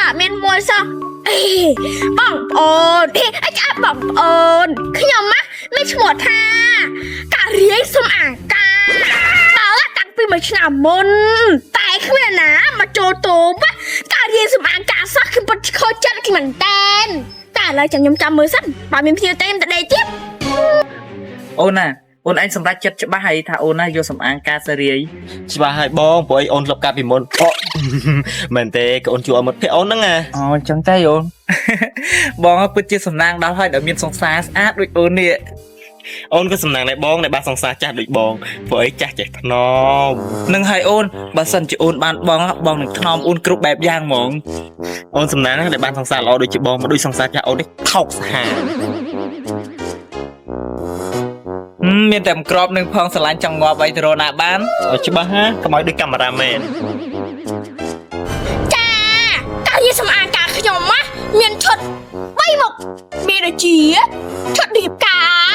អត់មានមួយសោះអេបងប្អូនអេអាចអាប់បងប្អូនខ្ញុំណាមានឈ្មោះថាការីសុំអាកាបើតាំងពីមួយឆ្នាំមុនតែគ្មានអ្នកណាមកចូលតូបការីសុំអាកាសោះខ្ញុំពិតខូចចិត្តខ្ញុំមែនតែនតែឥឡូវចាំខ្ញុំចាំមើលសិនបើមានភ្ញៀវទេខ្ញុំទៅដេកទៀត អូនណាអូនឯងសម្រេចចិត្តច្បាស់ហើយថាអូនណាយកសម្អាងការសេរី ច្បាស់ហើយបងព្រោះអីអូនធ្លាប់កាត់ពីមុនអូ មែនទេក៏អូនជួអត់មិត្តភក្តិអូនហ្នឹងណា អូអញ្ចឹងទេអូន បងពិតជាសំណាងដល់ហើយដែលមានសង្សារស្អាតដូចអូននេះ អូនក៏សំណាងដែរបងដែលបានសង្សារចាស់ដូចបងព្រោះអីចាស់ចេះថ្នម នឹងហើយអូនបើសិនជាអូនបានបងបងនឹងថ្នមអូនគ្រប់បែបយ៉ាងហ្មង អូនសំណាងណាស់ដែលបានសង្សារល្អដូចជាបងមកដូចសង្សារចាស់អូននេះថោកសាហាវ ហឹមមានតែម្ក្របនឹងផងស្រឡាញ់ចង់ងាប់អីទៅរកណាបាន ឲ្យច្បាស់ហាកុំឲ្យដូចកាមេរ៉ាមែន ចាការីសំអាងការខ្ញុំណាមានឈុត3មុខមានដូចជាឈុតរៀបការ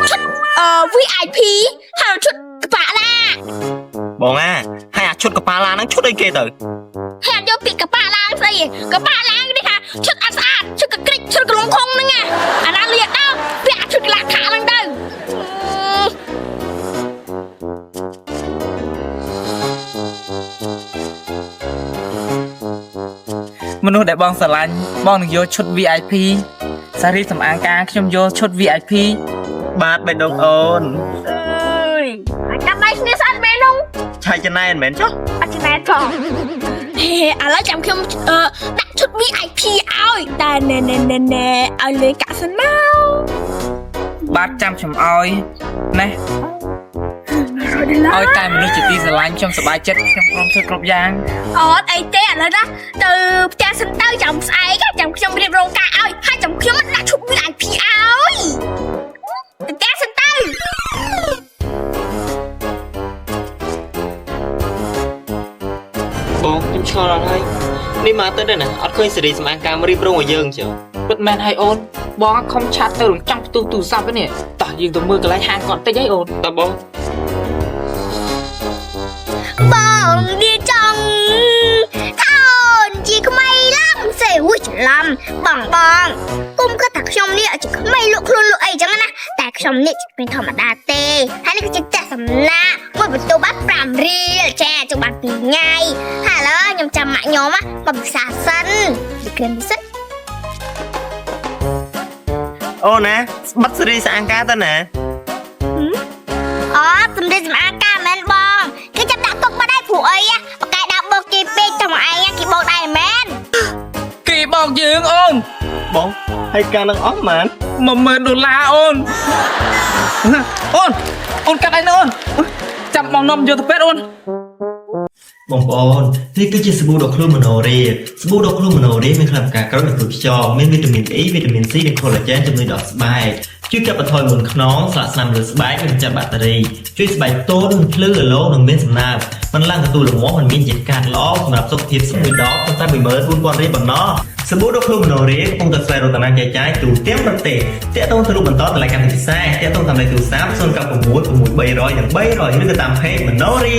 ឈុតអឺ VIP ហើយឈុតកប៉ាឡា បងអាហើយអាឈុតកប៉ាឡាហ្នឹងឈុតអីគេទៅ ហើយអត់យកពាក្យកប៉ាឡាស្អីកប៉ាឡានេះថាឈុតអត់ស្អាតឈុតកក្រិចឈុតកលងខុងហ្នឹងណាអាណាលៀកដល់ពាក់ឈុតកលាខាហ្នឹងទៅ មនុស្សដែលបងស្រឡាញ់បងនឹងយកឈុត VIP សារីសម្អាងការខ្ញុំយកឈុត VIP បាទបេះដូងអូន អើយអាចកាត់ដៃគ្នាស្អាតមែននោះ ឆៃចំណែនមែនចុះ អត់ចំណែនផងហេឥឡូវចាំខ្ញុំអឺដាក់ឈុត VIP ឲ្យតែណែណែណែណែឲ្យលេកាក់សិនមក បាទចាំខ្ញុំឲ្យណែឲ្យតែមនុស្សជាទីស្រឡាញ់ខ្ញុំសប្បាយចិត្តខ្ញុំព្រមធ្វើគ្រប់យ៉ាង អត់អីទេឥឡូវណាទៅផ្ទះសិនទៅចាំស្អែកចាំខ្ញុំរៀបរោងការឲ្យហើយចាំខ្ញុំដាក់ឈុត VIP ឲ្យទៅផ្ទះសិនទៅ បងខ្ញុំឆ្ងល់អត់ហើយនេះមកទៅដែរណាអត់ឃើញសេរីសម្អាងការមករៀបរងឲ្យយើងចុះ ពិតមែនហើយអូនបងខំឆាតទៅរំចាំផ្ទុះទូរស័ព្ទនេះតោះយើងទៅមើលកន្លែងហាងគាត់តិចអីអូន តើបង បងនេះចង់ថាអូនជាក្មេងឡើងសេវច្រឡំបងបងគុំគាត់ថាខ្ញុំនេះជាក្មេងលក់ខ្លួនលក់អីចឹងណាតែខ្ញុំនេះជាក្មេងធម្មតាទេហើយនេះគឺជាផ្ទះសំណាក់មួយបន្ទប់បាន5រៀលចាចុះបាន2ថ្ងៃហើយឥឡូវខ្ញុំចាំម៉ាក់ខ្ញុំមកពិសាសិនពីគ្រាមពិសិដ្ឋ អូនណាស្បាត់សេរីសម្អាងការទៅណា អត់សម្រាប់សម្អាតការមែនបងគេចាប់ដាក់ទុកបាត់ហើយព្រោះអីបកកែដាក់បោកគេពេកតែមកឯងគេបោកដែរមែន គេបោកយើងអូន បងហើយការនឹងអស់ម៉ាន 10000ដុល្លារអូនអូនអូនកាត់អីណាអូនចាំបងនាំយកទៅពេទ្យអូន បងប្អូននេះគឺជាសាប៊ូដុសខ្លួនមនោរាសាប៊ូដុសខ្លួនមនោរាមានខ្លឹមសារក្រូចនិងក្រូចខ្យងមានវីតាមីន E វីតាមីន C និង collagen ជំនួយដល់ស្បែកជួយកាត់បន្ថយមុនខ្នងស្លាកស្នាមលើស្បែកនិងចាក់បាក់តេរីជួយស្បែកទន់ភ្លឺរលោងនិងមានសំណើមមិនឡើងទទួលលំមាស់មិនមានជាតិកាត់ល្អសម្រាប់សុខភាពស្មួយដបតែ14000រៀលប៉ុណ្ណោះសាប៊ូដុសខ្លួនមនោរាកំពុងតែស្វែងរកតំណែងចែកចាយទូទាំងប្រទេសតាក់ទងទៅរូបបន្តតម្លៃកម្មវិធីពិសេសតាក់ទងតាមលេខទូរស័ព្ទ099 6300និង300ឬក៏តាម page មនោរា